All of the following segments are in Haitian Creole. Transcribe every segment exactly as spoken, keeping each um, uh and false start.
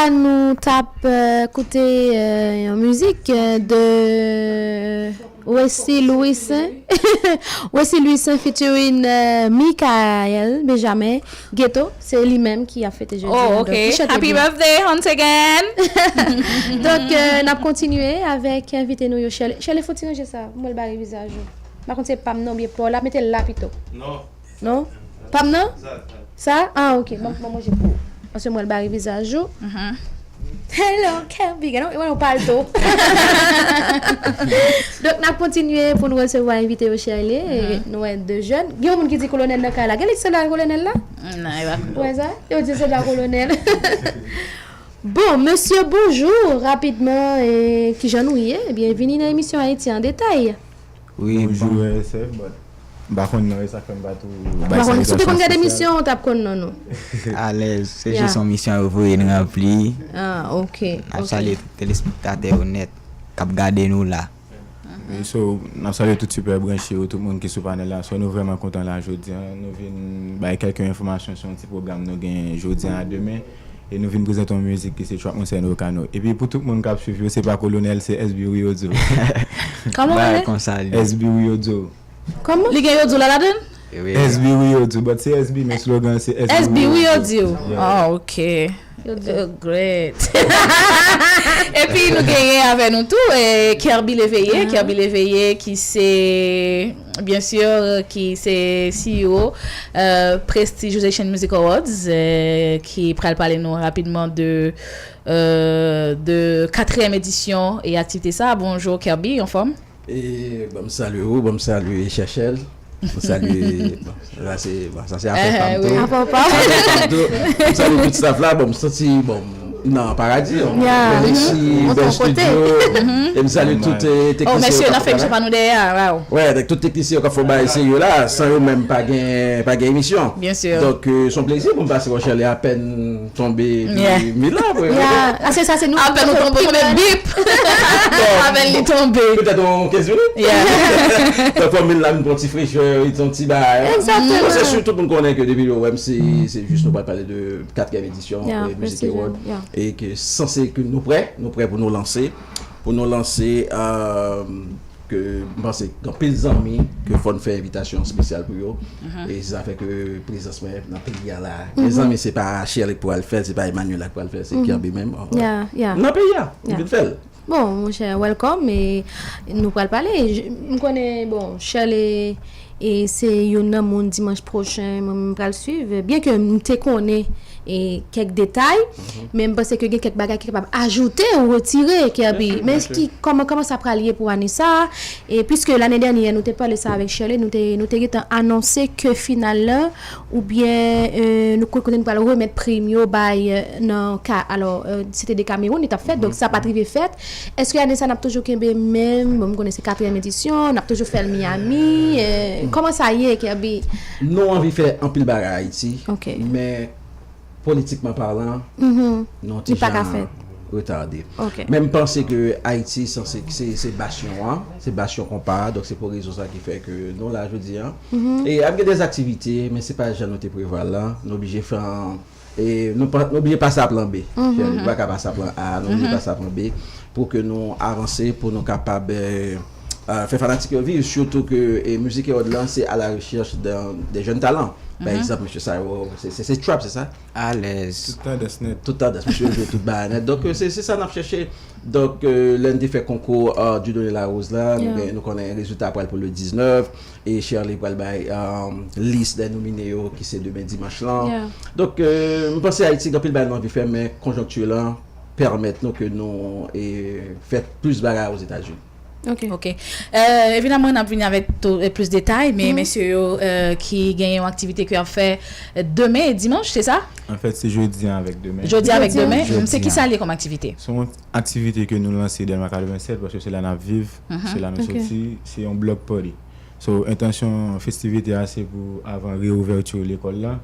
Nou t ap euh, koute euh, yon mizik euh, de Wesley Louissaint. Wesley Louissaint featuring euh, Michael Benjamin Ghetto. Se li menm ki ap fete jodi. Oh, ok. Happy birthday once again. Donk euh, n ap kontinye avèk envite nou yo, Shirley. Shirley, fò ti ranje sa. Mwen l bare vizaj ou. M pa konn se pa m non, byen pa w la, mete l la pito. Non. Non? Pa m nan? Sa? Ah, ok. Bon, bon, manje pou ou. Paske mwen, l bare vizaj ou. Hello, Kelby. Gade, ou pa l tou. Donk, n ap kontinye pou nou resevwa envite yo, Shirley. E nou wè de jèn. Gen yon moun ki di kolonèl nan kay la. Gen lè ki sèl la kolonèl la? Nan, e pa. Ou wè sa? Yo di sèl la kolonèl. Bon, mesye, bonjou. Rapidman, e, kijan nou ye? Byenvini nan emisyon Ayiti an detay. Wi, bonjou, bon. S F, but m pa konn non, e sa k fè m pa tou bay salyasyon espesyal. Si w te konn gade emisyon, w t ap konn non nou. Alèz, se jis yon misyon yo voye n ranpli. Ah, ok. N ap salye tout telespektatè yo nèt k ap gade nou la. Wi, so, n ap salye tout sipè branche yo, tout moun ki sou panèl la. So, nou vrèman kontan la jodi a. Nou vin bay kèlke enfòmasyon sou yon ti pwogram nou gen jodi a, demen. E nou vin prezante yon mizik ki se Trap Monster No Kano. Epi pou tout moun k ap swiv yo, se pa Kolonèl, se S B Rio Dio. Kòman w rele? Konsa li. S B Rio Dio. Kòman? Li gen Rio Dio la ladan l? Wi. S B Rio Dio, but se S B, men slogan se S B Rio Dio. Yeah. Ah, ok. Rio Dio. Oh, great. Epi nou genyen avè nou tou, eh, Kerby Léveillé, Kerby Léveillé ki se Byen si, ki se C E O euh, Prestige Asian Music Awards, euh, ki pral pale nou rapidman de, euh, de katriyèm edisyon e aktivite sa. Bonjou Kerby, anfòm? E ban m salye ou, ban m salye Chèchèl. Ban m salye, bon, sa se, bon, sa se afè pa m tou. Afè pa w. Afè pa m tou. Ban m salye tout staff la, bon, m santi, bon, nan paradi, on bèl isi, bèl studio. E m salye tout eh, teknisyen yo k ap fè travay. Wè, tout teknisyen yo k ap fè bagay serye la, san yo menm pa gen, pa gen emisyon. Donk, eh, se yon plezi pou m pase wè Shirley apèn tonbe, epi m vin la, vre. Apèn ou tonbe, konbyen bip? Apèn li tonbe. Petèt yon kenz minit. Donk, fò m vin la, m pran ti frechè, yon ti bagay. Egzakteman. Bon, se si tout moun konnen ke depi yo wè m, se, se jis nou pral pale de katriyèm edisyon, eh, Music Award. E ke sanse ke nou prè, nou prè pou nou lanse, pou nou lanse, euh, ke m panse gen anpil zanmi ke fò n fè envitasyon espesyal pou yo. E se sa fè ke prezans mwen nan peyi a la. Gen zanmi, se pa Shirley k pou al fè l, se pa Emmanuela k pou al fè l, se Kerby menm. Nan peyi a, m vin fè l. Bon, monchè, welcome. E nou pral pale. M konnen, bon, Shirley e se youn nan moun dimanch pwochen mwen menm pral swiv. Byen ke m te konnen e kèk detay, men m panse ke gen kèk bagay ki kapab ajoute ou retire, Kerby. Men ki, kòman, kòman sa pral ye pou ane sa a? E piske lane dènyè, nou te pale sa avèk Shirley, nou te, nou te gentan anonse ke final la, oubyen, eh, nou, kote nou pral remèt prim yo bay, eh, nan ka, alò, eh, se te de Cameroun, li t ap fèt, donk sa pa t rive fèt. Èske ane sa n ap toujou kenbe menm? Bon, m konnen se katriyèm edisyon, n ap toujou fè l Miami. Eh, kòman sa ye, Kerby? Nou anvi fè anpil bagay Ayiti, men politikman palan, nou ti jan retade. Men m panse ke Ayiti sanse, se, se basyon an, se basyon konpa a, donk se pou rezon sa ki fè ke nou la jodi a. E ap gen de aktivite, men se pa jan nou te prevwa l la. Nou oblije fè an E nou pa, nou oblije pase a plan B. Nou pa ka pase a plan A, nou oblije pase a plan B pou ke nou avanse, pou nou kapab, eh, eh, fè fanatik yo viv, sitou ke, eh, Music Award lan se à la recherche de, de jeunes talents. Pa egzanp, mesye sa yo, se, se, se trap, se sa? Alèz. Tout tandans nèt. Tout tandans, mesye yo jwe tout bagay nèt. Donk, eh, se, se sa n ap chèche. Donk, eh, lè n te fè konkou, eh, Dieudonné Larose la, nou gen, nou konnen rezilta pral pou le diznèf. E Shirley pral bay, um, lis dè nomine yo ki se demen dimanch lan. Donk, eh, m panse Ayiti gen anpil bagay nou anvi fè, men konjonkti lan pèmèt nou ke nou, eh, fè plis bagay Ozetazini. Ok. Eh, evidaman, n ap vini avèk tou, eh, plis detay, men mesye yo, eh, ki gen yon aktivite ke y ap fè, eh, demen dimanch, se sa? Anfèt, se jodi an avèk demen. Jodi avèk demen? Se ki sa l ye kòm aktivite? Se yon aktivite ke nou lanse Dèlma katrevennsèt, paske se la n ap viv, se la nou soti, se yon block party. So, entansyon festivite a se pou avan reouvèti lekòl la.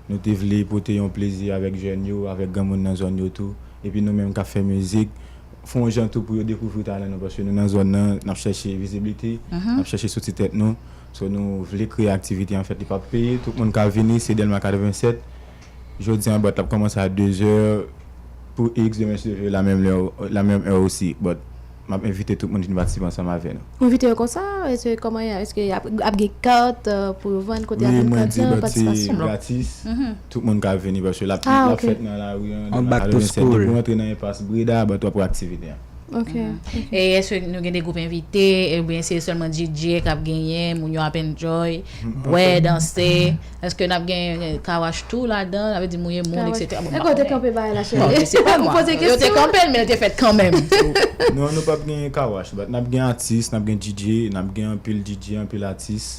Nou te vle pote yon plezi avèk jèn yo, avèk granmoun nan zòn yo tou. Epi nou menm k ap fè mizik, fè yon jan tou pou yo dekouvri talan nou, paske nou nan zòn nan, n ap chèche viziblite, n ap chèche soti tèt nou. So, nou vle kreye aktivite, anfèt, li p ap peye. Tout moun ka vini, se Dèlma katrevennsèt. Jodi an, bat la ap kòmanse a dezè. Pou X, demen si Dye vle, la menm lè, la menm è osi. But m ap envite tout moun vin patisipe ansanm avè nou. Ou envite yo konsa? Èske kòman y a? Èske y ap, ap gen kat, euh, pou yo vann kote y ap Wi, vann mwen kat di, nan but se patisipasyon? Gratis. Tout moun ka vini paske l ap, Ah, l ap ok. fèt nan lari an, On demen back to katrevennsèt, school. Depi w antre nan enpas Breda, but w ap wè aktivite an. Ok. E èske nou gen de gwoup envite, oubyen se sèlman DJ k ap genyen, moun yo ap enjoy, bwè, danse? Èske n ap gen kawash tou ladan, sa vle di mouye moun, etsetera? Bon, m pa konnen. Èske w te kanpe bagay la, cheri? Bon, se pa mwen. Ou poze kesyon. Yo te kanpe l, men l te fèt kanmenm. Non, nou p ap gen kawash, but n ap gen atis, n ap gen DJ, n ap gen anpil DJ, anpil atis.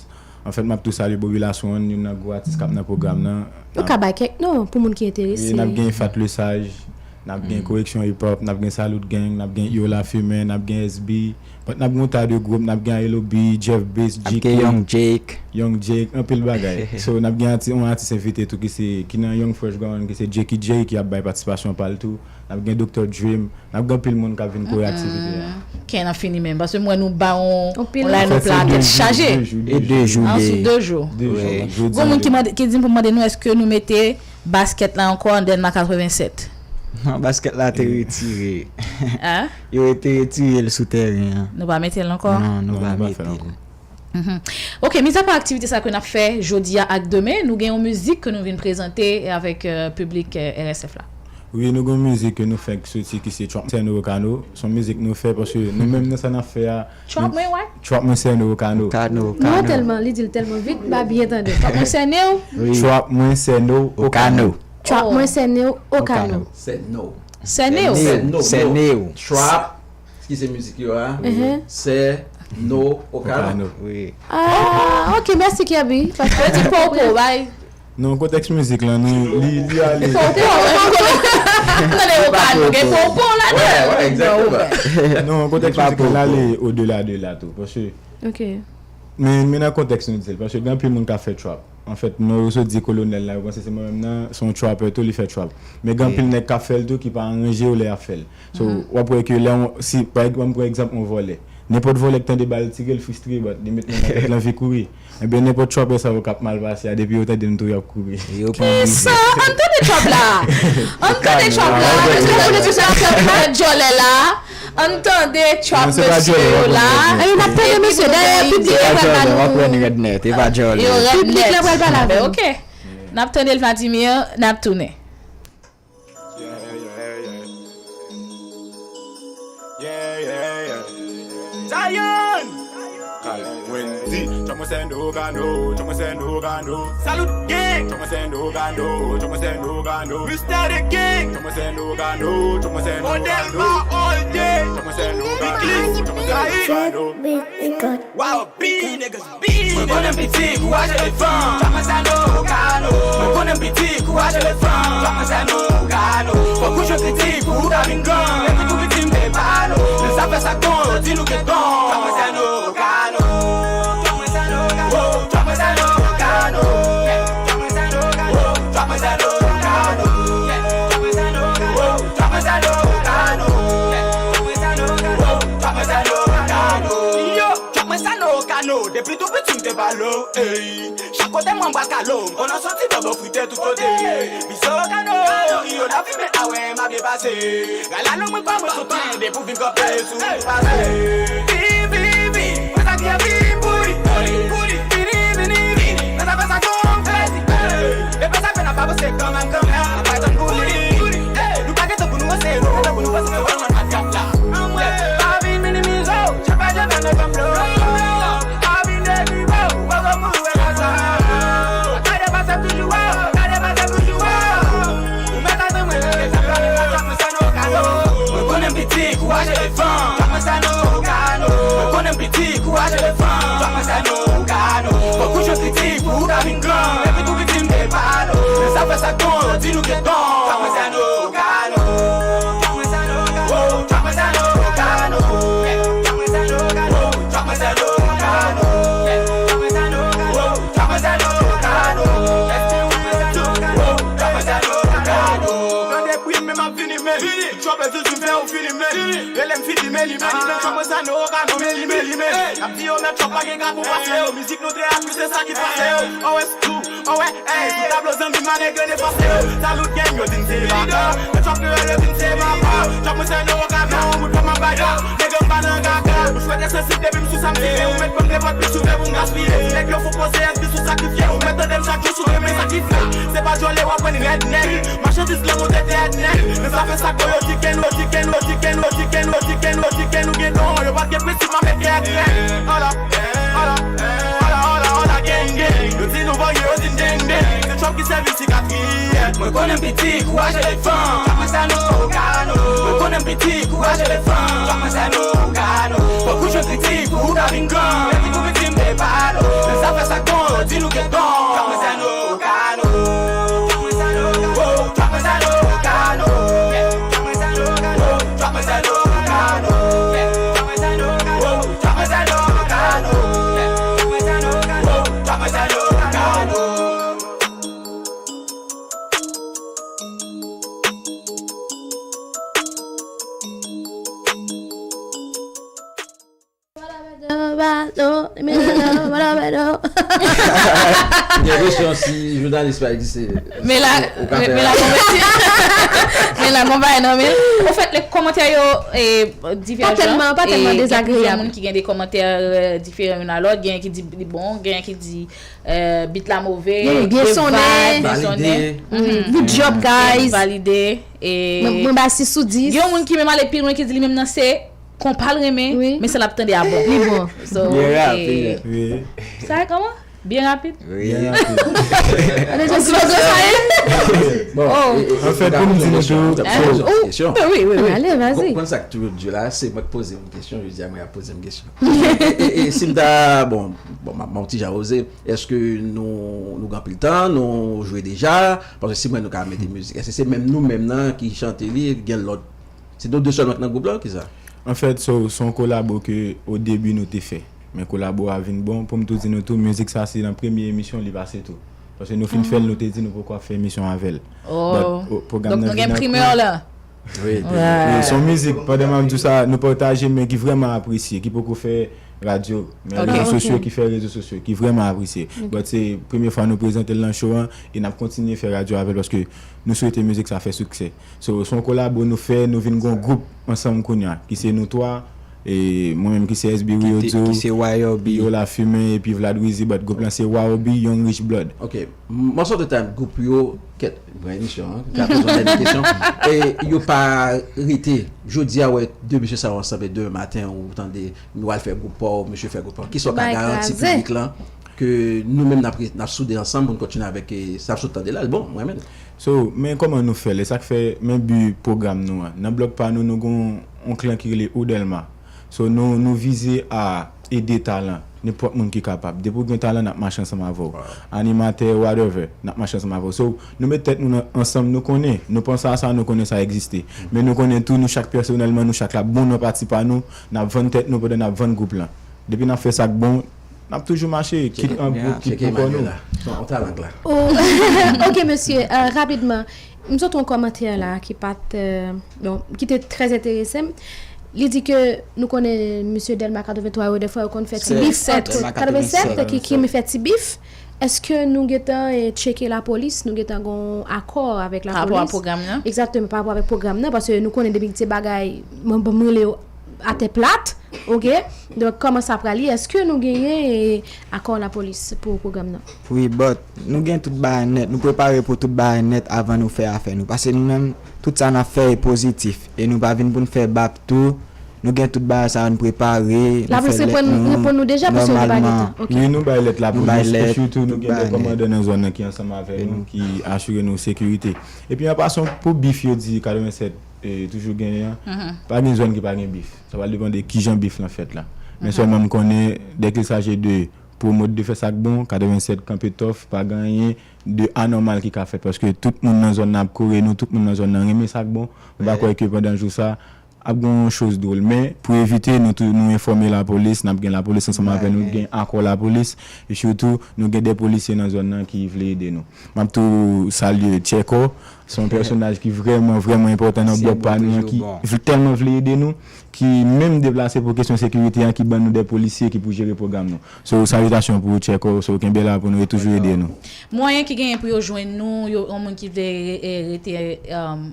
Anfèt, m ap tou salye Bobby Laswan, youn nan gwo atis k ap nan pwogram nan. Ou ka bay kèk non pou moun ki enterese. N ap gen Fat Le Sage, n ap gen Koreksyon Hip Hop, n ap gen Salute Gang, n ap gen Io La Fumée, n ap gen S B, but n ap gen yon ta de gwoup, n ap gen Ilo B, Jeff Bass, Ap G K, gen Young Jake. Young Jake, anpil bagay. So, n ap gen ati, yon atis envite tou ki se, ki nan Young Fresh Ground, ki se Jakey Jay, ki ap bay patisipasyon pa l tou. N ap gen Doktè Dream, n ap gen anpil moun k ap vin kore aktivite a. Ken ap fini menm, paske m wè nou ba yon line-up la tèt chaje. E de jou. An sou de jou. De jou. Gon moun ki mande, ki di m pou m mande nou, èske nou mete baskèt la ankò an Dèlma katrevennsèt? Non, baskèt la te retire. Yo te retire l sou tèren an. Nou pa mete l ankò? Non, nou pa mete l. Mhm. Ok, mizapa aktivite sa ke n ap fè jodi a ak demen, nou gen yon mizik ke nou vin prezante avèk euh, piblik euh, R S F la. Wi, nou gen yon mizik ke nou fè ki soti ki se Trap Mwen Sène w Okano. Se yon mizik nou fè paske nou menm nan sa n ap fè a. Trap Mwen what? Trap Mwen Sène w Okano. Okano, Okano. Non, tèlman, li di l tèlman vit, m pa byen tande. Trap Mwen Sène w? Wi. Trap Mwen Sène w Okano. Trap Mwen Sène w Okano. Sène w. Sène w. Sène w. Trap. Ki se mizik yo a? Sè, no, okano. Wi. Ah, ok, mèsi Kirby. Paske yo di popo, bay. Non, kontèks mizik lan, nou, li, li ale. Popo, popo. Tande okano, gen popo ladan. Wè, wè, egzakteman. Non, kontèks mizik lan ale odela de la tou. Paske. Ok. Men, men nan kontèks nou di l, paske gen anpil moun k ap fè trap. Anfèt, non, yo sot di kolonèl la, yo panse se mwen menm nan, se yon trapper tou, li fè trap. Men gen anpil nèg k ap fè l tou ki pa aranje yo lè y ap fè l. So, w ap wè ke lè yon, si, pa egzanp, m pran egzanp yon vòlè. Nenpòt vòlè k tande bal tire l fristre, but li met men nan tèt l anvi kouri. Ebyen, nenpòt trapper sa yo k ap mal pase a, depi yo tande m tou, y ap kouri. Kisa? Ann tande trap la! Ann tande trap la! Èske nou konnen se sa k ap fè djòlè la? Ann tande trap mesye yo la. Epi n ap tande mesye, dayè piblik la pral ba nou. Yo rèd nèt. Piblik la pral pale avè nou. Ok. N ap tande Vladimir, n ap tounen. Zion! Kal Wendy. Trap Mwen Sène w Okano, Trap Mwen Sène w Okano. Salute Gang. Trap Mwen Sène w Okano, Trap Mwen Sène w Okano. Mister the Gang. Trap Mwen Sène w Okano, Trap Mwen Sène w Okano. Modelman all day. Trap Mwen Sène w Okano, Trap Mwen Sène w Okano. Wow, big niggas, big. Mwen konnen m piti, kouraj elefan. Trap Mwen Sène w Okano. Mwen konnen m piti, kouraj elefan. Trap Mwen Sène w Okano. Fòk ou jwenn kritik pou ou ka vin gran. Epi tou piti m te pale w. Men sa fè sa k bon, yo di nou ke bon. Trap Mwen Sène w Okano. Trap Mwen Sène w Okano. Trap Mwen Sène w Okano. Trap Mwen Sène w Okano. Trap Mwen Sène w Okano. Trap Mwen Sène w Okano. Trap Mwen Sène w Okano. Yo, Trap Mwen Sène w Okano. Depi tou piti m te pale w, ey. Chak kote mwen bwa kalo, m konn an soti bòbò frite tout kote. Bizo kano, yo lafimen awe m ap byen pase. Gala nou mwen pa mwen sou tan depi w vin kanpe sou pase. Vin, vin, vin, fè sa ki anvi m pou li. Vini, vini, vini, nan zafè sa gon plezi. Depi sa fè n ap avanse kanmenm, kanmenm, n ap pa tann pou li. Nou pa gen tan pou nou ranse, nou gen tan pou nou panse, nou pa nan matyap la. Pa vin minimize w, chak pa je fè nou konplo. Pa vin depi w poko mouri wè konsa. Gade pase toujou wè, gade pase toujou wè. Ou mèt atann mwen, sa plane pa sa mwen sa nou kado. Mwen konnen m piti, kouraj elefan. Trap Mwen Sène w Okano. Mwen konnen m piti, kouraj elefan. Trap Mwen Sène w Okano. Fòk ou jwenn kritik pou ou ka vin gran. Epi tou piti m te pale w. Men sa fè sa k bon, yo di nou ke bon. Trap Mwen Sène w Okano. Tande pri m, men m ap vini, men. Trap e di di fè ou fini men. Rele m fini men, li men, li men. Trap mwen sa nou ka non men, li men, li men. N ap di yo mèt trap pa gen ka pou pase yo. Mizik nou trè atri, se sa ki pase yo. O S tou, o S, ey, sou tablo zanmi m a nèg yo defase yo. Salut gang, yo di n se baka. Men trap kreyòl, yo di n se baka. Trap mwen sa nou ka fè yon bout kòm anbaka. Nèg yo m pa nan kaka. Ou swete sansib depi m sou sa m tire. Ou mèt ban m nenpòt pis ou vle pou m gaspiye. Nèg yo fon poze S B sou sakrifye. Ou mèt tande m chak jou sou demen sa ki fre. Se pa djòlè w ap wè n rèd nèg. Machandiz lanmou te tèt nèg. Men sa fè sa kò yo ti ken, yo ti ken, yo ti ken, yo ti ken, yo ti ken, yo ti ken, yo gen don. Yo pa t gen prensip avèk kè ak règ. Ala, ala, ala, ala, ala, gang, gang. Yo di nou vòlye, yo di n deng, deng. Se trap ki sèvi sikatri. Mwen konnen piti, kouraj elefan. Trap mwen sa nou kano. Mwen konnen piti, kouraj elefan. Trap mwen sa nou kano. Fòk ou jwenn piti pou ou ka vin gran. Piti pou viktim de palo. Men sa fè sa kon, di nou gen don. Trap mwen sa nou kano. Trap mwen sa nou kano. Trap mwen sa nou kano. Trap mwen sa nou kano. Trap mwen sa nou kano. Trap mwen sa nou kano. Gen kesyon si jounalis pa egziste. Men la, men la, men la, konpay nan men. Anfèt, lè kòmantè yo diferan. Pa tèlman, pa tèlman dezagreyab. Gen plizyè moun ki gen de kòmantè diferan youn a lòt. Gen ki di li bon, gen ki di beat la move, byen sonnen, byen sonnen. Good job, guys. Valide. Mwen ba sis sou dis. Gen yon moun ki menm ale pi lwen ki di li menm nan se konpa l renmen, men sa l ap tande a bon. Li bon. So, ok. Sa e kòman? Byen rapid? Byen rapid. Bon, anfèt, pou m di nou tou, wi, wi, wi. Ale, vazi. Konn sa k toujou di la, se mwen k poze yon kesyon, jodi a mwen ap poze yon kesyon. E si m ta, bon, bon, m ap yon ti jan oze, èske nou, nou gen anpil tan, nou jwe deja? Paske si mwen nou ka mete mizik, èske se menm nou menm nan ki chante li, gen lòt Se nou de sèlman k nan gwoup la, kisa? Anfèt, se, se yon kolabo ke o debi nou te fè. Men kolabo a vin bon, pou m tou di nou tou, mizik sa se nan premye emisyon li pase tou. Paske nou fin fè l, nou te di nou poko ap fè emisyon avè l. Oh. Donk nou gen primè la. Wi, se yon mizik, pandan m ap di w sa, nou pataje, men ki vrèman apresye, ki poko fè radyo, men rezo sosyo, ki fè rezo sosyo, ki vrèman apresye. But se premye fwa nou prezante l nan show an, e n ap kontinye fè radyo avè l, paske nou swete mizik sa fè siksè. So, se yon kolabo nou fè, nou vin gen yon gwoup ansanm kounye a, ki se nou twa, e mwen menm ki se S B Rio Dio, ki se Y O B, Yo Lafimen, epi Vlad Wizi, but gwoup lan se Y O B, Young Rich Blood. Ok, most of the time, gwoup yo, kèt, mwen emisyon an, ka poze yon dènye kesyon. E yo pa rete, jodi a, wè, de mesye sa yo ansanm, e demen maten, ou tande, nou al fè gwoup pa w, mesye fè gwoup pa w. Kisa w ka garanti piblik lan, ke nou menm n ap re-, n ap soude ansanm pou n kontinye avèk, e, sa w sot tande la, l bon, mwen menm. So, men kòman nou fè l, e sa k fè, men bi pwogram nou an. Nan blòk pa nou, nou gen yon klan ki rele Ou Dèlma. So, nou, nou vize a ede talan, nenpòt moun ki kapab. Depi w gen talan, n ap mache ansanm avè w. Animatè, whatever, n ap mache ansanm avè w. So, nou met tèt nou nan, ansanm, nou konnen, nou panse a sa, nou konnen sa egziste. Men nou konnen tou, nou chak pèsonèlman, nou chak la bon nan pati pa nou, n ap vann tèt nou pandan n ap vann gwoup lan. Depi n ap fè sa k bon, n ap toujou mache, kit an gwoup, kit pou kò nou. Ok, mesye, euh, rapidman, m sot yon kòmantè la ki pa t, euh, bon, ki te trè enterese m. Li di ke nou konnen mesye Dèlma katrevenntwa yo, defwa yo konn fè ti bif ant katrevennsèt, ki, ki renmen fè ti bif. Èske nou gentan, eh, tcheke lapolis, nou gentan gen yon akò avèk lapolis? Pa rapò a pwogram nan? Egzakteman, pa rapò avèk pwogram nan, paske nou konnen depi se bagay, mwen, bon, m rele yo atè plat, ok? Donk, kòman sa pral ye? Èske nou genyen, eh, akò lapolis pou pwogram nan? Wi, but nou gen tout bagay nèt, nou prepare pou tout bagay nèt avan nou fè afè nou. Paske nou menm, tout sa n ap fè e pozitif. E nou pa vin pou n fè bak tou. Nou gen tout bagay sa yo, n prepare, n fè lèt nou nòmalman. Wi, nou bay lèt lapolis, e sitou nou gen de kòmandan nan zòn nan ki ansanm avè nou, ki asire nou sekirite. Epi an pasan, pou bif yo di katrevennsèt, eh, toujou genyen an, pa gen zòn ki pa gen bif. Sa pral depann de kijan bif lan fèt la. Men sèlman m konnen, dès qu'il s'agit de promòt, de fè sa k bon, katrevennsèt kanpe tòf, pa gen anyen de anòmal ki ka fèt, paske tout moun nan zòn nan ap kore nou, tout moun nan zòn nan renmen sa k bon. Nou pa kwè ke pandan jou sa, Ap gen yon choz dwòl, men pou evite, nou tou, nou enfòme lapolis, n ap gen lapolis ansanm avè nou, gen akò lapolis, e sitou, nou gen de polisye nan zòn nan ki vle ede nou. M ap tou salye Tcheko, se yon pèsonaj ki vrèman, vrèman enpòtan nan blòk pa nou an, ki vl- tèlman vle ede nou, ki menm deplase pou kesyon sekirite an, ki ban nou de polisye ki pou jere pwogram nou. So, salitasyon pou Tcheko, so, kenbe la pou nou e toujou ede nou. Mwayen ki genyen pou yo jwenn nou, yo, yon moun ki vle re- e rete, um,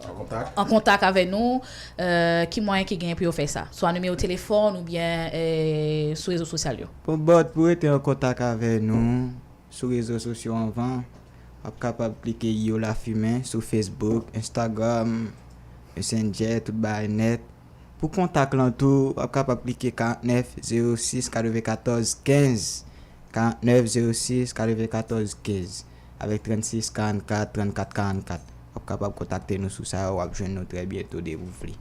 an kontak avè nou, euh, ki mwayen ki genyen pou yo fè sa? Swa nimewo telefòn oubyen, euh, sou rezo sosyal yo. Bon, but pou rete an kontak avè nou sou rezo sosyo anvan, w ap kapab klike Yo Lafimen sou Facebook, Instagram, Messenger, tout bagay nèt. Pou kontak lan tou, w ap kapab klike karant nèf zewo sis katrevenkatòz kenz, karant nèf zewo sis katrevenkatòz kenz, avèk trannsis karannkat trannkat karannkat. W ap kapab kontakte nou sou sa, w ap jwenn nou trè byento depi w vle.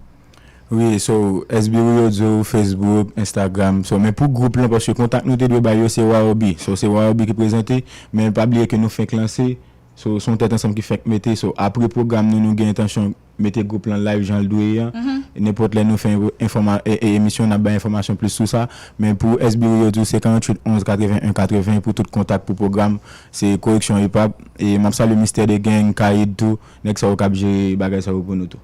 Wi, so, S B Rio Dio, Facebook, Instagram. So, men pou gwoup lan, paske kontak nou te dwe bay yo, se Y O B. So, se Y O B ki prezante, men pa bliye ke nou fenk lanse. So, se yon tèt ansanm ki fenk mete. So, apre pwogram nou, nou gen entansyon mete gwoup lan live jan l dwe ye an. Nenpòt lè nou fè enfòma- e- e- emisyon, n ap bay enfòmasyon plis sou sa. Men pou S B Rio Dio, se karanntuit onz katreven en katreven pou tout kontak pou pwogram. Se Koreksyon Hip Hop. E m ap salye Mister The Gang, Kaid tou, nèg sa yo k ap jere bagay sa yo pou nou tou.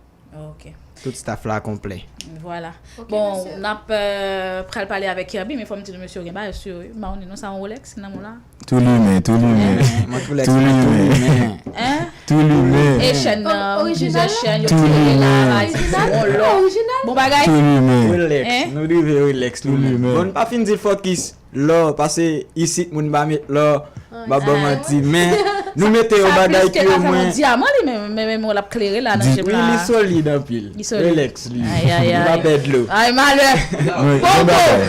Ok. Tout staff la konplè. Vwala. Ok, bon, mesye. N ap, euh, pral pale avèk Kirby, men fò m di nou, mesye, yo gen bagay sou yo, wi. M pa konnen non, sa yon Rolex ki nan men w la? Tou limen, tou limen. Mwen tou lèks, tou mwen tou limen. Hein? Tou limen. E chèn nan, plizyè chèn, yo tou limen. Orijinal? Bon bagay. Tou limen. Relax, nou rive relax nou menm. Bon, n pa fin di fòkis lò, pase isit moun pa met lò, m ap ba w manti, men nou mete yon bagay ke omwen. Diaman li menm, men, men, men l ap klere la nan je m la. Wi, li solid anpil. Li solid. Relax li. Ay, ay, ay. Li pa pè dlo. Ay, malè. Bon, bon.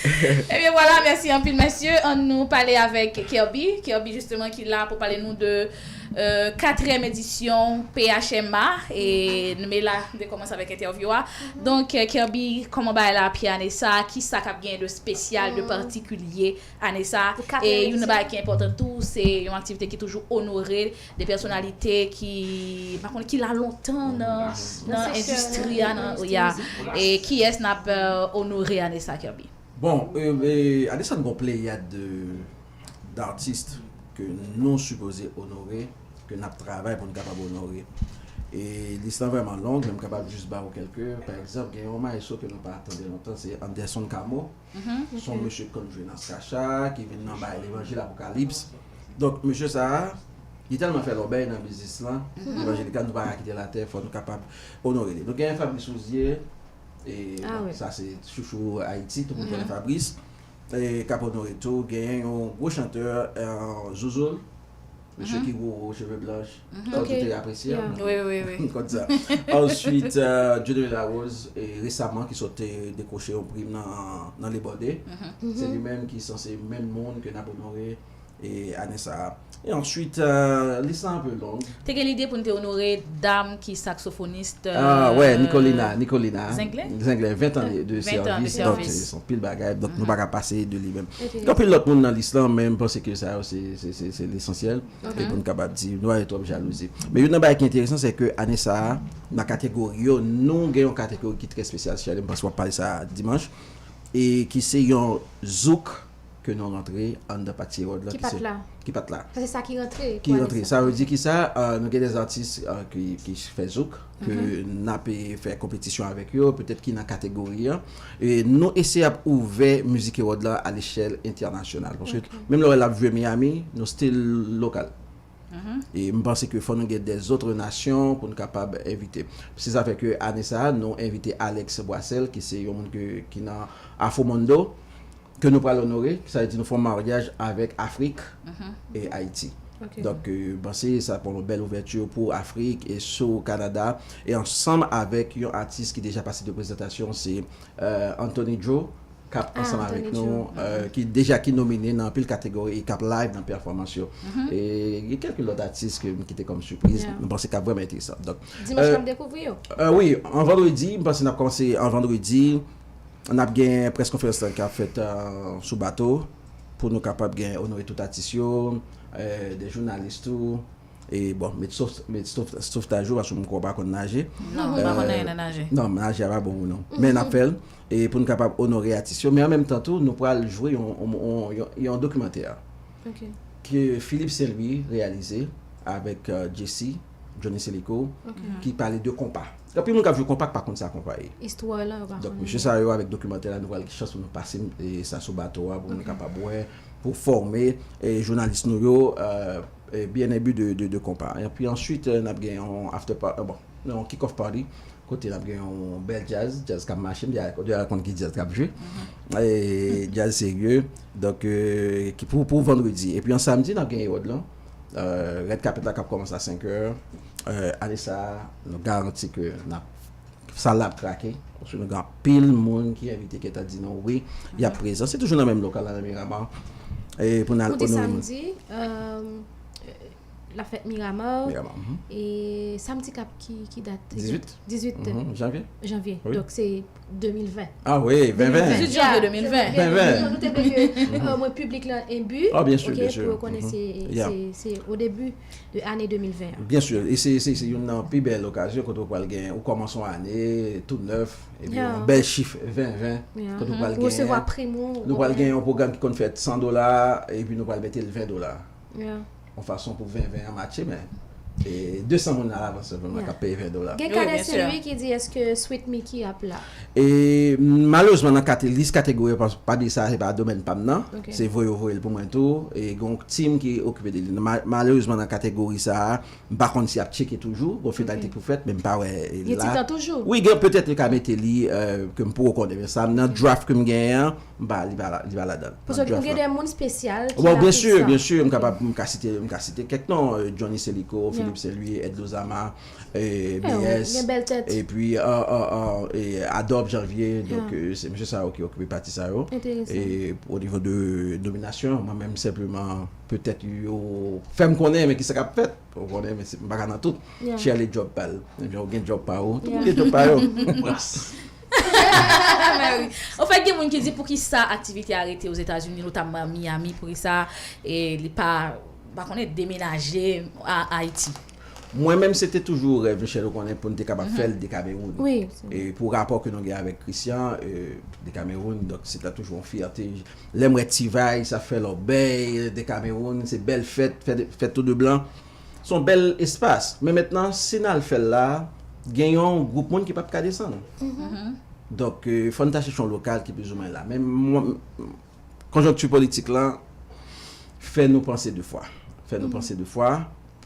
Ebyen, vwala, mèsi anpil, mesye. Ann nou pale avèk Kirby. Kirby, jisteman, ki la pou pale nou de, euh, katriyèm edisyon P H M A. E nou, men la, nou te kòmanse avèk entèvyou a. Donk, euh, Kirby, kòman bagay la ap ye ane sa? Kisa k ap genyen de espesyal, de patikilye ane sa? E youn nan bagay ki enpòtan tou, se yon aktivite ki toujou onore de pèsonalite ki, m pa konnen, ki la lontan nan, nan endistri a, nan, ya. E kiyès n ap, euh, onore ane sa, Kirby? Bon, euh, euh, ane sa, n gon pleyad de, d'atis ke nou sipoze onore, ke n ap travay pou n kapab onore. E lis lan vrèman long, men m kapab jis ba w kèlke. Pa egzanp, gen yon maestro ke nou pa tande lontan, se Anderson Camo. Se yon mesye k konn jwe nan Skacha, ki vin nan bay levanjil Apokalips. Donk, mesye sa a, li tèlman fè lòbèy nan biznis lan, evanjelik la, nou pa ka kite l atè, fò nou kapab onore li. Nou genyen Fabrice Rouzier, e, bon, sa se chouchou Ayiti, tout moun konnen Fabrice. E k ap onore tou, genyen yon gwo chantè, euh, Zouzoul, mesye ki gwo, gwo cheve blanch, sa w te apresye a. Wi, wi, wi. Kòd sa. Answit, euh, Dieudonné Larose, e resaman ki sot te dekwoche yon pri nan, nan Lebòde. Se li menm ki sanse menm moun ke n ap onore, e, ane sa a. E answit, euh, lis lan anpe long. Te gen lide pou n te onore dam ki saksofonis, euh, ah, wè, Nicolina, Nicolina. Zenglen? Zenglen, ven tan de, de sèvis. Donk, se, se yon pil bagay. Donk, nou pa ka pase de li menm. Gen anpil lòt moun nan lis lan, men m panse ke sa yo, se, se, se, se lesansyèl. E pou n kapab di, nou pa gen twòp jalouzi. Men youn nan bagay ki enteresan, se ke ane sa a, nan kategori yo, nou gen yon kategori ki trè espesyal, Shirley, m panse w ap pale sa dimanch, e ki se yon zouk ke nou rantre anndan pati Ewòd la, ki pa t la. Ki pa t la. Sa se sa ki rantre pou ane sa. Ki rantre. Sa vle di ki sa, euh, nou gen de atis, euh, ki, ki fè zouk, ke n ap fè konpetisyon avèk yo, petèt ki nan kategori an. E nou eseye ap ouvè mizik Ewòd la a lechèl entènasyonal. Paske menm lè w wè l ap jwe Miami, nou still lokal. E m panse ke fò nou gen dèzòt nasyon pou n kapab envite. Se sa fè ke ane sa a, nou envite Alex Boissel, ki se yon moun ke, ki nan Afro Mundo, ke nou pral onore, sa vle di nou fè yon maryaj avèk Afrik e Ayiti. Donk, euh, m panse sa pran yon bèl ouvèti pou Afrik e sou Kanada. E ansanm avèk yon atis ki deja pase de prezantasyon, se, euh, Anthony Joe, k ap ansanm avèk nou, euh, ki deja ki nomine nan anpil kategori e k ap live nan pèfòmans yo. E gen kèlke lòt atis ke m kite kòm sipriz, m panse k ap vrèman enteresan. Donk, dimanch n ap dekouvri yo? Euh, wi, an vandredi, m panse n ap kòmanse an vandredi. N ap gen près konferans lan k ap fèt, euh, sou bato pou nou kapab gen onore tout atis yo, euh, de jounalis tou. E bon, met sof- met sof- softaj ou, paske m kwè w pa konn naje. Non, m pa konn anyen nan naje. Non, naje a pa bon pou nou. Men n ap fè l, e pou n kapab onore atis yo, men an menm tan tou, nou pral jwe yon, yon, yon, yon, yon dokimantè Ok. ke Philippe Saint-Louis reyalize avèk euh, Jesse, Johnny Selico, ki pale de konpa. Anpil moun k ap jwe konpa k pa konn sa konpa ye. Istwa la, yo pa Donk, konnen. Mesye sa yo, avèk dokimantè la, nou pral gen chans pou nou pase e, sa sou bato a, pou nou kapab wè, pou fòme e, jounalis nou yo, euh, e, byen enbi de, de, de konpa. Epi answit, euh, n ap gen yon after party, bon, yon kick-off party, kote n ap gen yon bèl jazz, jazz k ap mache, m deja konn ki jazz k ap jwe. E, jazz serye, donk, euh, ki pou, pou vandredi. Epi an samdi, n ap gen Ewòd lan. Euh, Red Carpet la k ap kòmanse a senk è. Euh, ane sa a, nou garanti ke n ap sal la ap krake. Paske nou gen anpil moun ki envite ki ta di nou wi, y ap prezan. Se toujou nan menm lokal la, nan Miramar. E pou n al Ou di onore moun. Samdi, euh, la fèt Miramar. Miramar, mhm. E samdi k ap ki, ki dat? Dizuit. Dizuit Mhm, janvye. Janvye. Oui. Donk se de mil ven. Ah wi, ven ven. Dizuit janvye de mil ven. Ven ven. Nou te vle ke euh, mwen piblik la enbi. Ah, byen si, Ok, byen si. Pou yo konnen se Mhm. Yeah. se- se o debi de ane de mil ven an. Byen si, e se, se, se youn nan pi bèl okazyon kote w pral gen, ou kòmanse yon ane tout nèf, epi Yeah. yon bèl chif ven ven, Yeah. kote w pral Ou resevwa gen, primo. nou pral gen yon pwogram ki konn fèt san dola, epi nou pral mete l ven dola. Yeah. Yon fason pou ven ven an matche, men e de san moun alavans sèlman Yeah. k ap peye ven dola. Gen Wi, Kadè byen si. Saint-Louis ki di èske Sweet Mickey ap la? E malerezman nan kate, lis kategori, pa, pa bliye sa, se pa domèn pa m nan. Ok. Se voye yo voye l pou mwen tou. E gen yon team ki okipe de li. Ma- Malerezman nan kategori sa a, m pa konn si ap tcheke toujou. Gon fenalti pou fèt, men m pa wè e Gen la. Titan toujou? Wi, gen petèt yo ka mete li euh, ke m poko konnen. Men sa nan draft ke m genyen an, m pa, li pa la- li pa ladan. Paske ou gen de moun espesyal ki Bon, la byen pou si, sa. Byen si, m kapab, m ka site, m ka site kèk non, euh, Johnny Selico, Philippe Saint-Louis, Ed Lozama, euh, Yeah, B S, gen bèl tèt. epi euh, euh, euh, e Adobe Janvier, donk euh, se mesye sa yo ki okipe pati sa yo. Enteresan. E o nivo de nominasyon, mwen menm senpleman, petèt yo fè m konnen, men kisa k ap fèt. Ou konnen, men se- m pa ka nan tout. Yeah. Shirley job pa l. Ebyen, ou gen job pa ou. Tout Yeah. moun gen job pa yo. Anfèt, gen moun ki di poukisa aktivite a rete Ozetazini, notamman Miami, poukisa e, li pa, pa konnen, demenaje a Ayiti. Mwen menm, se te toujou rèv, Michel, ou konnen, pou n te kapab fè l de Kamewoun. Wi. E pou rapò ke nou gen avèk Christian, euh, de Kamewoun, donk se ta toujou yon fyète. Lè m wè T-Vice ap fè lòbèy de Kamewoun, se bèl fèt, fèt, fèt tou de blan. Se yon bèl espas. Men mentnan, si n al fè l la, gen yon gwoup moun ki p ap ka desann. Donk, euh, fò n ta chèche yon lokal ki plizoumwen la. Men mwen, konjonkti politik lan fè nou panse de fwa. Fè nou panse de fwa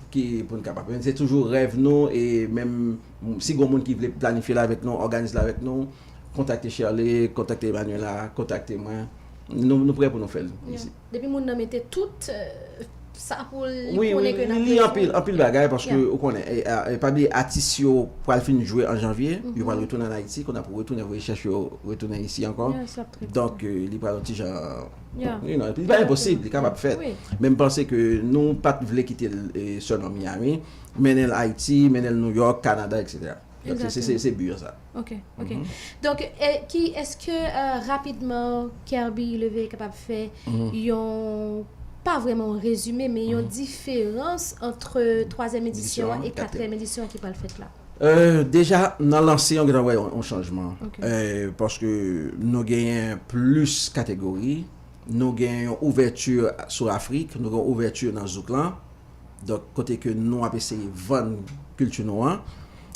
ki pou n kapab. Men se toujou rèv nou e menm si gon moun ki vle planifye l avèk nou, òganize l avèk nou, kontakte Shirley, kontakte Emmanuela, kontakte mwen. Nou, nou prè pou nou fè l isi. Depi moun nan mete tout euh, sa pou li Wi, wi, konnen ke n ap li bezwen. Anpil, anpil bagay paske Yeah. ou konnen, e, a- e pa bliye atis yo pral fin jwe an janvye, yo pral retounen an Ayiti, kounye a pou retounen voye chèch yo retounen isi ankò. Yeah, sa ap trè Donk, euh, li pral yon ti jan, Yeah. you know, li pa enposib, li kapab fèt. Wi. Men m panse ke nou pa t vle kite l e, sèlman Miami, mennen l Ayiti, mennen l New York, Canada, et cetera. Donk, se- se- se- se bi an sa. Ok, ok. Donk, e, ki, èske euh, rapidman Kerby Leve kapab fè yon, pa vrèman yon rezime, men yon diferans ant twazyèm edisyon an e katriyèm edisyon ki pral fèt la? Euh, deja, nan lanse, yon gentan wè yon, yon chanjman. Ok. Euh, paske nou genyen plis kategori, nou gen yon ouvèti sou Afrik, nou gen yon ouvèti nan zouk lan. Donk, kote ke nou ap eseye vann kilti nou an.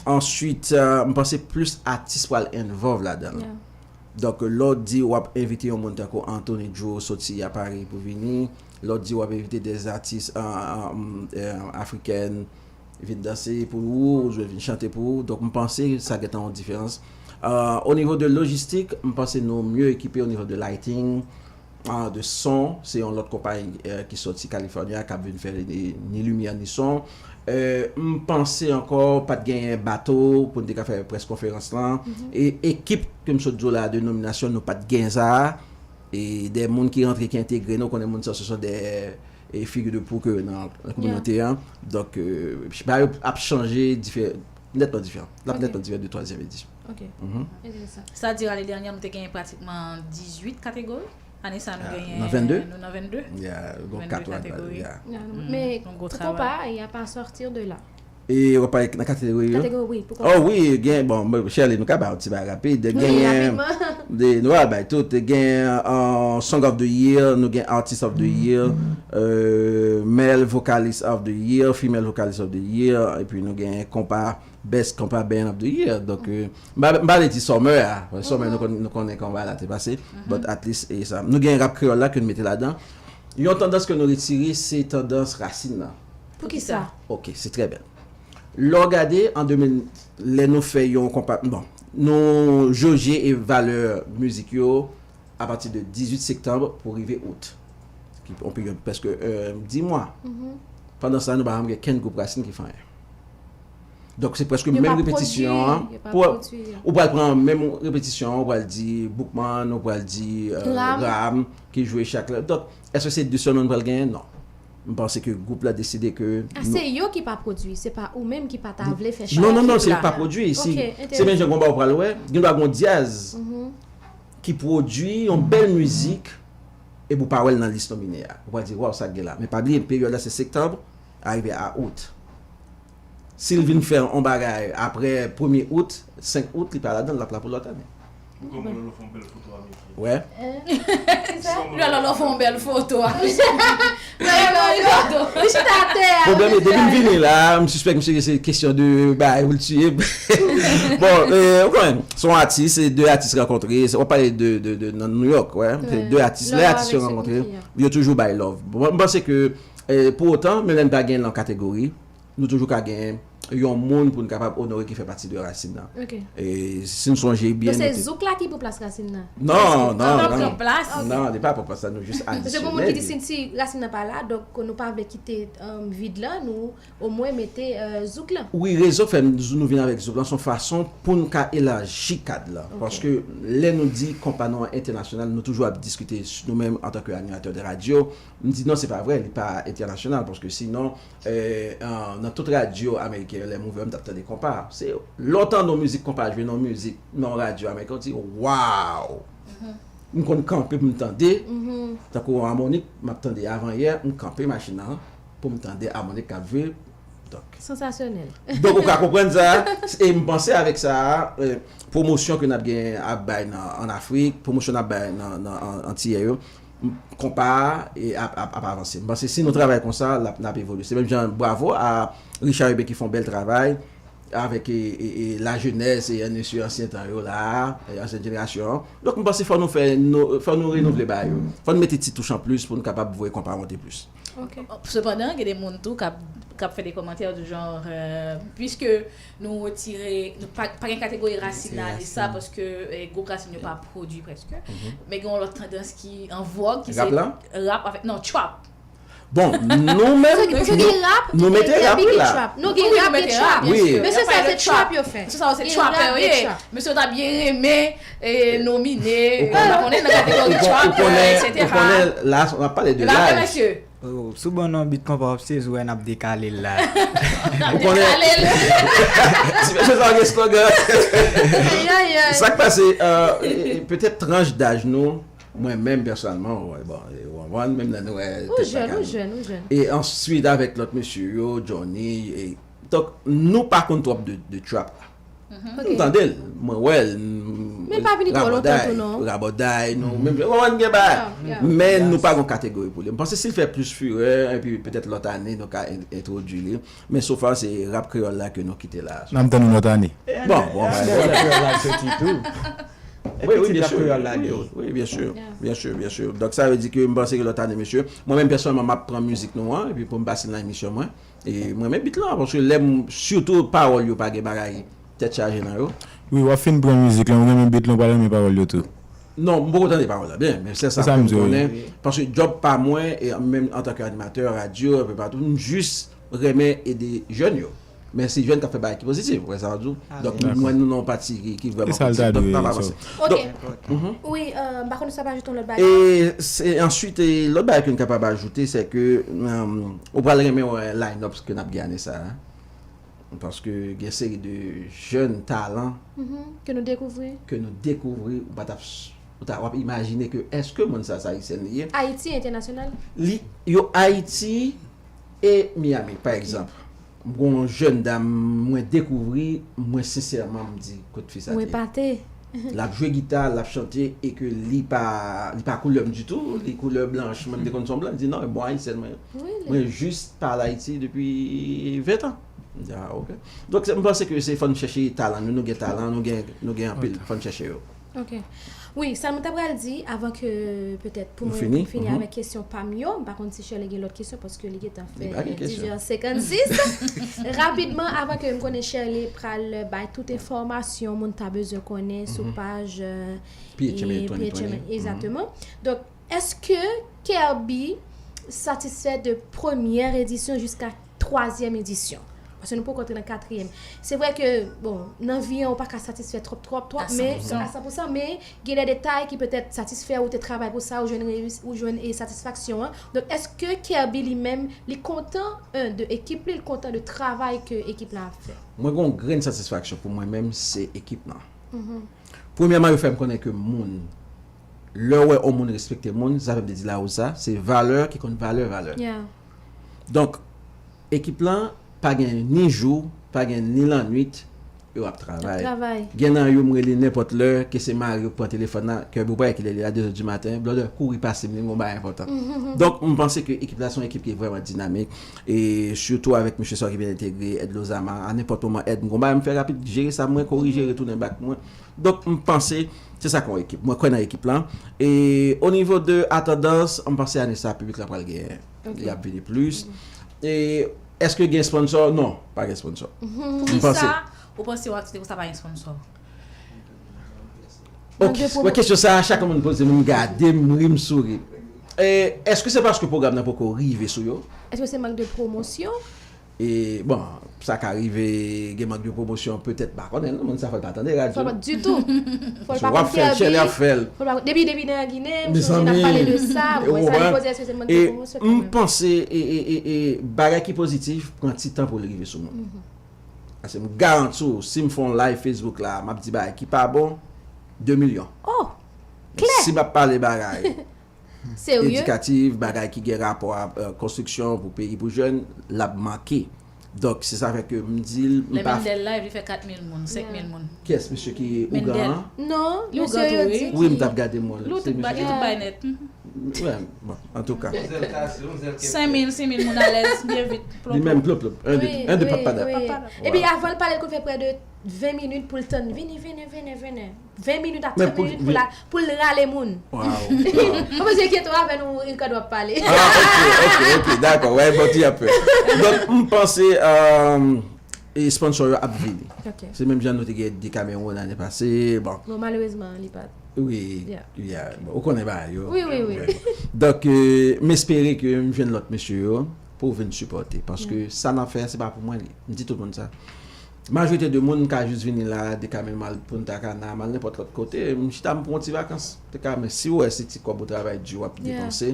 Answit, euh, m panse plis atis pral involve ladan l. Yeah. Donk, lè w di w ap envite yon moun tankou Anthony Joe soti a Paris pou vini, lè w di w ap envite de atis an, an, an, afrikèn vin danse pou ou, oubyen vin chante pou ou. Donk, m panse sa gentan yon diferans. Euh, o nivo de lojistik, m panse nou mye ekipe o nivo de lighting, ah, de son, se yon lòt konpayi euh, ki soti California k ap vin fè ni, ni limyè ni son. Euh, m panse ankò pa t genyen bato pou n te ka fè près konferans lan. E ekip ke m sot di w la de nominasyon, nou pa t genyen sa a. E de moun ki rantre, ki entegre nou, konnen moun sa se son de e figi de pou ke nan, nan kominote an. Donk, euh, bagay yo ap chanje diferan, nètman diferan. L ap Ok. Nètman diferan de twazyèm edisyon. Ok. Enteresan. Sa di ane dènyè, nou te genyen pratikman dizuit kategori. Ane sa nou Ah, genyen, nan vennde? Nou nan vennde. Yeah, gon Vennde kat kategori. Yeah. Men Yon gwo pou travay. Konpa, y a pa sortir de la. E w ap pale nan kategori yo? Kategori, wi, pou Oh wi, gen, bon, mwen, Shirley, nou ka bay yon ti bagay rapid. Wi, Genyen, rapidman. de, nou al bay tout. Gen uh, Song of the Year, nou gen Artist of the Year, uh, Male Vocalist of the Year, Female Vocalist of the Year, epi nou gen konpa, Best Konpa Band of the Year. Donk, uh, m pa m pa vle di Summer a. Summer, nou konn- nou konnen konpa la te pase. But at least, e sa. Nou gen rap kreyòl la ke nou mete ladan. Yon tandans ke nou retire, se tandans rasin nan. Poukisa? Ok, se trè bèl. Lè w gade, an de mil, lè nou fè yon konpa, bon, nou joje e valè mizik yo apati de dizuit septanm pou rive out. Ki yon peryòd prèske euh, dis mwa. Pandan sa, nou pa janm gen kenn gwoup rasin ki fè anyen. Donk, se prèske Yo menm pa repetisyon an. pwodui, yo pa Pou- pwodui. Ou pral pran menm repetisyon, ou pral di Boukman, ou pral di euh, Ram. Ram, ki jwe chak lè. Donk, èske se de sèlman nou pral genyen? Non. M panse ke gwoup la deside ke Ah, se yo ki pa pwodui, se pa ou menm ki pa ta vle fè chak. Non, non, non, Ekip se la. pa pwodui. Se Ok, se menm jan konpa ou pral wè, gen dwa gon dyaz Mhm. ki pwodui yon bèl mizik epi ou pa wè l nan lis nomine a. Ou pral di, waw, sa k gen la. Men pa bliye, peryòd la se septanm, arive a out. Si l vin fè yon bagay apre premye out, senk out, li pa ladan l, l ap la pou lòt ane. Ou konprann lè w fè yon bèl foto a Mickey. Wè. Lè lò lò fè yon bèl foto a. Li chita atè a. Pwoblèm e depi m vini la, m sispèk misye se kesyon de bagay pou l tiye. Bon, euh, ou konnen, se yon atis, se de atis rankontre, se- w ap pale de, de, de nan New York, wè. Se Wè. de atis, lè Love atis yo avèk rankontre, Sweet Mickey, yo toujou bay love. Bon, m panse ke, euh, pou otan, menm lè n pa gen l nan kategori, nou toujou ka gen yon moun pou n kapab onore ki fè pati de rasin nan. Ok. E si n sonje byen, Donk se nou te- zouk la ki pou plas rasin nan. Non, non, An non. pran plas. Non, li pa pran plas la, nou jis Paske adisyone. pou moun ki di si, si rasin nan pa la, donk nou pa vle kite um, vid la, nou omwen mete euh, zouk la. Wi, rezon fè n- nou vin avèk zouk lan, se yon fason pou n ka elaji kad la. Ok. Paske lè nou di konpa nou an entènasyonal, nou toujou ap diskite sou nou menm antanke animatè de radyo. M di non, se pa vre, li pa entènasyonal, paske sinon, euh, an- nan tout radyo ameriken, lè m ouvè, m t ap tande konpa. Se lè w tande yon mizik konpa jwe nan yon mizik, nan yon radyo ameriken, w di, waw! M konn kanpe pou m tande, tankou yon amònik, m ap tande avan yè, m kanpe machin nan pou m tande amònik k ap jwe. Donk, Sansasyonèl. Donk, ou ka konprann sa, e m panse avèk sa, eh, pwomosyon ke n ap gen ap bay nan, an Afrik, pwomosyon n ap bay nan, nan an- Antiyè yo, m- konpa a e ap, ap, ap avanse. M panse si nou travay konsa, l ap, n ap evolye. Se menm jan, bravo a Richard Hubert ki fè yon bèl travay avèk e, e, e, la jeunesse e ansyen, ansyen tan yo la, e ansyen jenerasyon an. Donk, m panse fò nou fè, nou, fò nou renouvle bagay yo. Fò nou mete ti touch an plis pou nou kapab voye konpa monte plis. Ok. Sepandan, gen de moun tou k ap k ap fè de kòmantè du genre, euh, puiske nou retire, nou pa, pa gen kategori rasin nan lis sa, paske eh, gwoup rasin yo pa pwodui prèske. Men gen yon lòt tandans ki an vòg, ki se Rap la? Rap avèk, non, trap. Bon, nou menm, Se gen rap, nou mete gen rap big la. Trap. Non, gen rap, gen trap. Wi. Men se sa, se trap yo fè. Se sa, se Gen trap rap, yo gen ye. Trap. Men se yo ta byen renmen, eh, nomine, Ou konnen- pa konnen nan kategori ou kon- trap, ou konnen- et cetera. Ou konnen, la, n ap pale de E pa vre, laj. Mesye. Oh, sou bon non bit konpa w ap sezi wè n ap dekale l la. Ou konnen, ti mesye sa gen slogan. Aïe, aïe, aïe. Sa k pase, euh, e- e petèt tranch daj nou, mwen menm pèsonèlman, wè, bon, e, w konprann, menm lè nou wè Ou tèt jèn, bagay ou nou. jèn, ou jèn. E answit, avèk lòt mesye yo, Johnny, e, donk, nou pa konn twòp de, de trap la. Nou tande l, mwen wè l. Men pa vini twò lontan tou, non. Rabòday, nou, menm, w konprann, gen bagay. Yeah, yeah. Men nou pa gon kategori pou li. M panse si l fè plis firè, epi petèt lòt ane, nou ka en- entwodui li. Men so far, se rap kreyòl la ke nou kite la. N ap tann yon lòt ane. Bon, bon, Rap kreyòl la soti tou. Wi, wi, Ti byen rap si. Kreyòl la Wi, li. wi, byen si. Yeah. Byen si, byen si. Donk, sa vle di ke m panse ke lòt ane, mesye, mwen menm pèsonèlman, m ap pran mizik nou an, epi pou m pase l nan emisyon mwen. E mwen menm bit lan, paske lè m, sitou pawòl yo pa gen bagay tèt chaje nan yo. Wi, w ap fin pran mizik lan, ou renmen bit lan, ou pa renmen pawòl yo tou. Non, m poko tande pawòl la byen, men se sa Se sa ke m m di, wi. Konnen, paske djòb pa mwen, e menm antanke animatè radyo, enpe patou, m jis renmen ede jèn yo. Men se jèn k ap fè bagay ki pozitif, wè sa w di. Donk, Yes. mwen, nou nan yon pati ki, ki vrèman E sa l ta pozitif, donk dwe, n ap so. avanse. Ok. Donk, mhm. Wi, euh, m pa konn si w pa ajoute yon lòt bagay. E se answit, e lòt bagay ke n kapab ajoute, se ke euh, ou pral renmen wè line-up ke n ap gen ane sa a. Paske gen seri de jèn talan Mhm. Ke nou dekouvri. ke nou dekouvri, ou pa t ap s- ta, w ap imajine ke èske moun sa, se ayisyèn li ye? Ayiti, entènasyonal? Li, yo Ayiti e Miami, pa egzanp. Gon jèn dam mwen dekouvri, mwen sensèman m di kot fi sa te. Mwen pate. L ap jwe gita, l ap chante e ke li pa li pa koulè m ditou, li koulè blanch, mwen m te konn se yon blan, li di non, bon ayisyèn mwen. Mwen jis pa al Ayiti depi ven tan. M di ah ok. Donk m panse ke se fò n chèche talan nou, nou gen talan, nou gen nou gen anpil, fò n chèche yo. Ok. Wi, sa mwen ta pral di avan ke petèt pou mwen fini avèk kesyon pa m yo, m pa konn si Shirley gen lòt kesyon paske li gentan fè dis è senkannsis. Rapidman, avan ke m konnen Shirley pral bay tout enfòmasyon moun ta bezwen konnen sou paj P H M A twenty twenty. Egzakteman. Donk, èske Kerby satisfè de premyè edisyon jiska twazyèm edisyon? Paske nou poko antre nan katriyèm. Se vre ke, bon, nan vi an, ou pa ka satisfè twòp, twòp, twòp, men a san pousan, men gen de detay ki petèt satisfè ou, te travay pou sa, ou jwenn reyisi, ou jwenn e satisfaksyon an. Donk, èske Kerby li menm, li kontan, en, de ekip li, li kontan de travay ke ekip la ap fè? Mwen gen yon grenn satisfaksyon pou mwen menm, se ekip lan. Premyèman, yo fè m konnen ke moun, lè w wè yon moun respekte moun, se sa fè m te di la ou sa, se valè ki konn valè, valè. Donk, ekip lan pa gen ni jou, pa gen ni lannwit, yo ap travay. Gen nan yo m rele nenpòt lè, ke se mari yo k pran telefòn nan, Kerby ou pa wè kilè li la, de zè di maten, blòdè kouri pase m, li gon bagay enpòtan. Donk, m panse ke ekip la se yon ekip ki vrèman dinamik, e sitou avèk mesye sa ki vin entegre, Ed Lozama, a nenpòt moman, Ed, m gon bagay m fè rapid, jere sa mwen, korije, retounen back mwen. Donk, m panse, se sa k yon ekip. Mwen kwè nan ekip lan. E o nivo de atandans, m panse ane sa, piblik la pral genyen. Y ap vini plis. E èske gen sponsò? Non, pa gen sponsò. M panse. Poukisa ou panse yon aktivite konsa pa gen sponsò? Ok, wè kesyon sa a, chak moun poze m, m gade, m ri, m souri. E èske se paske pwogram nan poko rive sou yo? Èske se mank de pwomosyon? E bon, sa ka rive gen mank de pwomosyon petèt, m pa konnen non, moun sa fò l pa tande radyo. Fò l pa ditou. Fò l pa konn Kerby. Fò l pa, depi depi nan Ginen, m sonje n ap pale de sa, bon, sa li poze èske se mank de pwomosyon kanmenm. M panse e, e, e, e bagay ki pozitif pran ti tan pou l rive sou moun. Paske m garanti w, si m fè yon live Facebook la, m ap di bagay ki pa bon, de milyon. Oh! Klè! Si m ap pale bagay edikatif, bagay ki gen rapò a konstriksyon pou peyi, pou jèn, l ap manke. Donk, se sa fè ke m di l, m pa. Lè Mendel live, li fè kat mil moun, senk mil moun. Kiyès, mesye ki ougan an? Non, mesye yo di. Wi, m t ap gade mwen. Li tout bagay nèt. Bon, antouka. Senk mil, sis mil moun alèz, byen vit. Li menm, plop, plop. En, de, en, de, papada. Epi avan l pale, l konn fè prè de ven minit pou l tann. Vini, vini, vini, vini. Ven minit a trant minit pou l, pou l rale moun. Waw. Ou bezwen enkyete w avè nou, Ricardo ap pale. Ah, ok, ok, ok, dakò. Wè, bon, ti apè. Donk, m panse, e sponsò yo ap vini. Se menm jan nou te gen Decameron ane pase, bon. Bon, malerezman, li pa t. Wi, bon, ou konnen bagay yo. Wi, wi, wi. Donk, e, m espere ke m jwenn lòt mesye yo pou vin sipòte. Paske sa n ap fè a, se pa pou mwen li. M di tout moun sa. Majorite de moun ka jis vini la, Decameron, m al Punta Cana, m al nenpòt lòt kote, m chita, m pran yon ti vakans. Te ka, men si w wè se ti kòb ou travay di w ap depanse,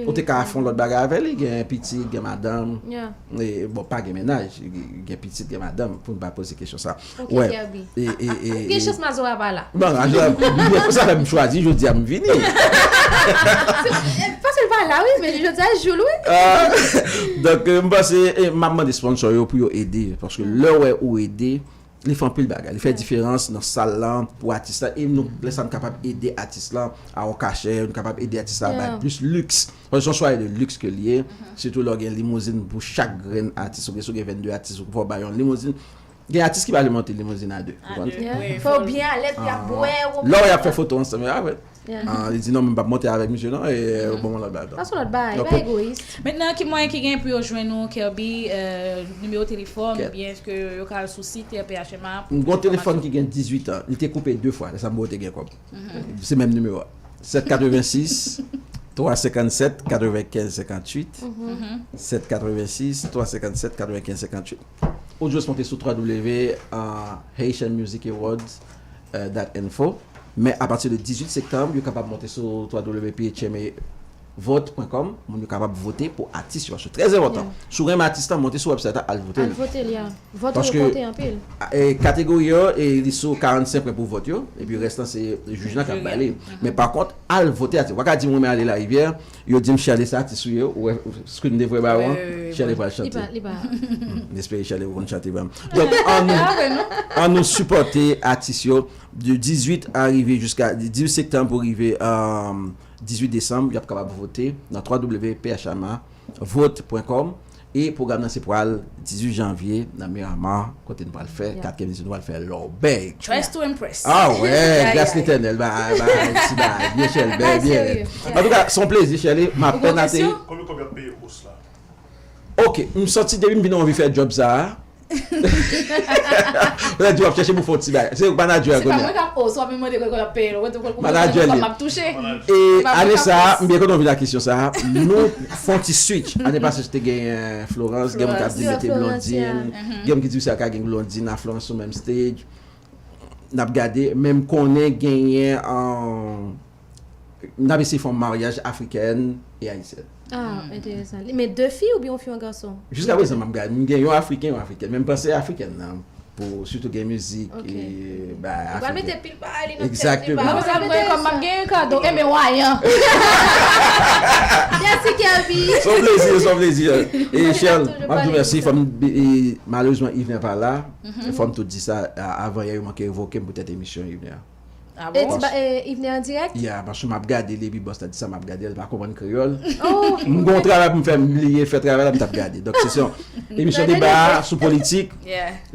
ou te ka fè yon lòt bagay avè li, gen pitit, gen madanm, e, bon, pa gen mennaj, gen pitit, gen madanm, pou n pa poze kesyon sa. Ok, Kerby. Gen chans Mazora pa la. Non, Mazora, sa fè m chwazi, jodi a m vini. Paske l pa la, wi, men jodi a jou l, wi. Donk, m panse, e, m ap mande sponsò yo pou yo ede, paske lè w wè ou ede, li fè anpil bagay. Li fè diferans nan sal lan, pou atis lan, e nou, lè sa n kapab ede atis lan a yon kachè, nou kapab ede atis lan a bay plis liks. Paske se yon sware de liks ke li ye, sitou lè w gen limouzin pou chak grenn atis, ou gen, si w gen vennde atis, ou fò w ba yo yon limouzin. Gen atis ki pa vle monte limouzin a de. Fò w byen alèz, y ap bwè, w ap. Lè w y ap fè foto ansanm yo, a vre. Li di non, m p ap monte avèk misye non, e ou ban mwen lòt bagay. Sa se yon lòt bagay, pa egoyis. Mentnan, ki mwayen ki gen pou yo jwenn ou, Kerby, nimewo telefòn, oubyen èske yo ka al sou sit P H M A? M gon telefòn ki gen dizuit an, li te koupe de fwa, lè sa m te gen kòb. Se menm nimewo a. Sèt katrevensis, twa senkannsèt, katrevenkenz, senkantuit. Sèt katrevensis, twa senkannsèt, katrevenkenz, senkantuit. Ou jis monte sou twa w Haitian Music Awards dot info. Men apati de dizuit septanm, yo kapab monte sou twa w P H M A Vote pwen kòm, moun yo kapab vote pou atis yo. Se trè enpòtan. Si w renmen atis lan, monte sou website la, al vote. Al vote li a. Vòt ou yo konte anpil. Kategori yo, e li sou karannsenk pwen pou vòt yo, epi rès lan se jij lan k ap ba li. Men pa kont, al vote atis. Ou pa ka di m renmen ale Larivyè, yo di m Sherley se atis ou ye, ou wè screen m te voye ba ou an, Sherley pral chante. M espere Sherley ou konn chante vrèman. Donk, ann nou sipòte atis yo de dizuit a rive jiska dizuit septanm pou rive dizuit desanm, y ap kapab vote nan twa w w w pwen P H M A vote pwen kòm. E pwogram nan se pral dizuit janvye nan Miramar, kote nou pral fè katriyèm edisyon, nou pral fè Lòbèy. Dress to impress. Ah wè, gras Letènèl, ba, ba, ti ba, byen Sherley, byen, byen rèd. Antouka, se yon plezi, Sherley, m apèn ate. Konbyen, konbyen y ap peye ous la? Ok, m santi depi m vin anvi fè djòb sa a, Ou ta di w ap chèche pou fè yon ti bagay. Se manadjè a kounye a. Se pa mwen k ap, oh, si w ap mande mwen kòman y ap peye l, ou mande mwen kòman m ap touche. E ane sa a, m byen kontan w vin ak kesyon sa a, nou fè yon ti switch. Ane pase se te genyen Florence, gen moun k ap di mete Blondine, gen moun ki di sa ka gen Blondine a Florence sou menm stage. N ap gade, men m konnen genyen N ap eseye fè yon maryaj afrikèn e ayisyèn. Ah, enteresan. Men de fi oubyen yon fi yon gason? Jiska prezan m ap gade. M gen yon afriken, yon afrikèn. Men m panse afrikèn nan pou sitou gen mizik e bagay afriken. Ou pral mete pil bagay li nan tèt li ba. Mwen konsa m wè kòm m ap gen kado enben wayan. Mèsi Kerby. Se yon plezi, se yon plezi. E Sherley, m ap di w mèsi. Fò m, malerezman Yvener pa la. Fò m tou di sa, avan yè yo manke revoke m poutèt emisyon Yvener. Ah bon? Yvener an dirèk? Yeah, paske m ap gade l epi bòs la di sa m ap gade l, l pa konprann kreyòl. M gen yon travay pou m fè, m bliye fè travay la, m t ap gade. Donk se yon emisyon deba sou politik.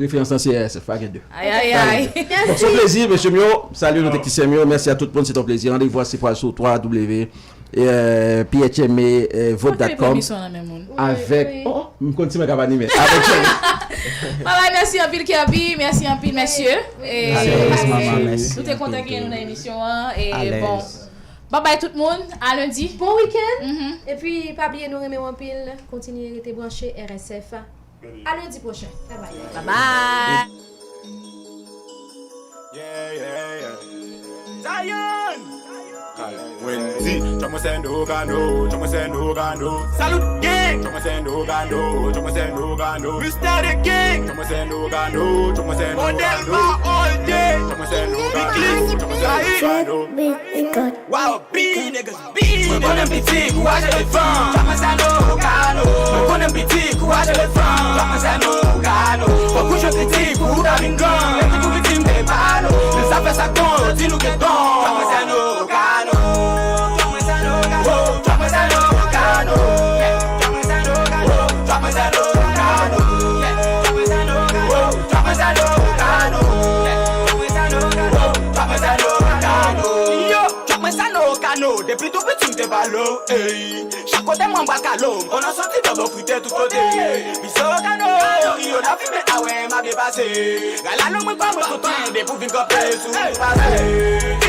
Referans lan se R S F, pa gen de. Ayayay. Donk se yon plezi, mesye m yo. Salye nou teknisyen m yo. Mèsi a tout moun, se yon plezi. Randevou a se pral sou twa W P H M A vote dot com avèk, oh, m konn si mwen k ap anime. Avèk Sherley. Babay, mèsi anpil Kerby, mèsi anpil mesye. Nou te kontan genyen nou nan emisyon an. E bon. Babay tout moun, a lendi. Bon wikenn. Epi pa bliye nou renmen w anpil. Kontinye rete branche R S F. A lendi pwochen. Babay. Babay. Yeah, yeah, yeah. Zion! Wendy, chamo sendo gano, chamo sendo gano. Salute gang, chamo sendo gano, chamo sendo gano. Mister the gang, chamo sendo gano, chamo sendo gano. Model all day, chamo sendo gano, chamo sendo gano. Wow, big niggas. Mwen konnen m piti, kouraj elevan. Chapman sa no kano. Mwen konnen m piti, kouraj elevan. Chapman sa no kano. Fòk ou jwe kritik pou ou ta vin gran. Epi tou viktim de pano. Men sa fè sa k bon, yo di nou gen don. Chapman sa no kano. Chapman sa no kano. Chapman sa no kano. Chapman sa no kano. Chapman sa no kano. Chapman sa no kano. Chapman sa no kano. Yo! Chapman sa no kano, depi tou piti m te pale w, ey. Chak kote mwen bal kalo, m konn soti dòbo frite tout kote. Bizo kano, yo la fimen awe m ap depase. Gala nou mwen pa mwen kontan, depi w vin kanpe sou pase.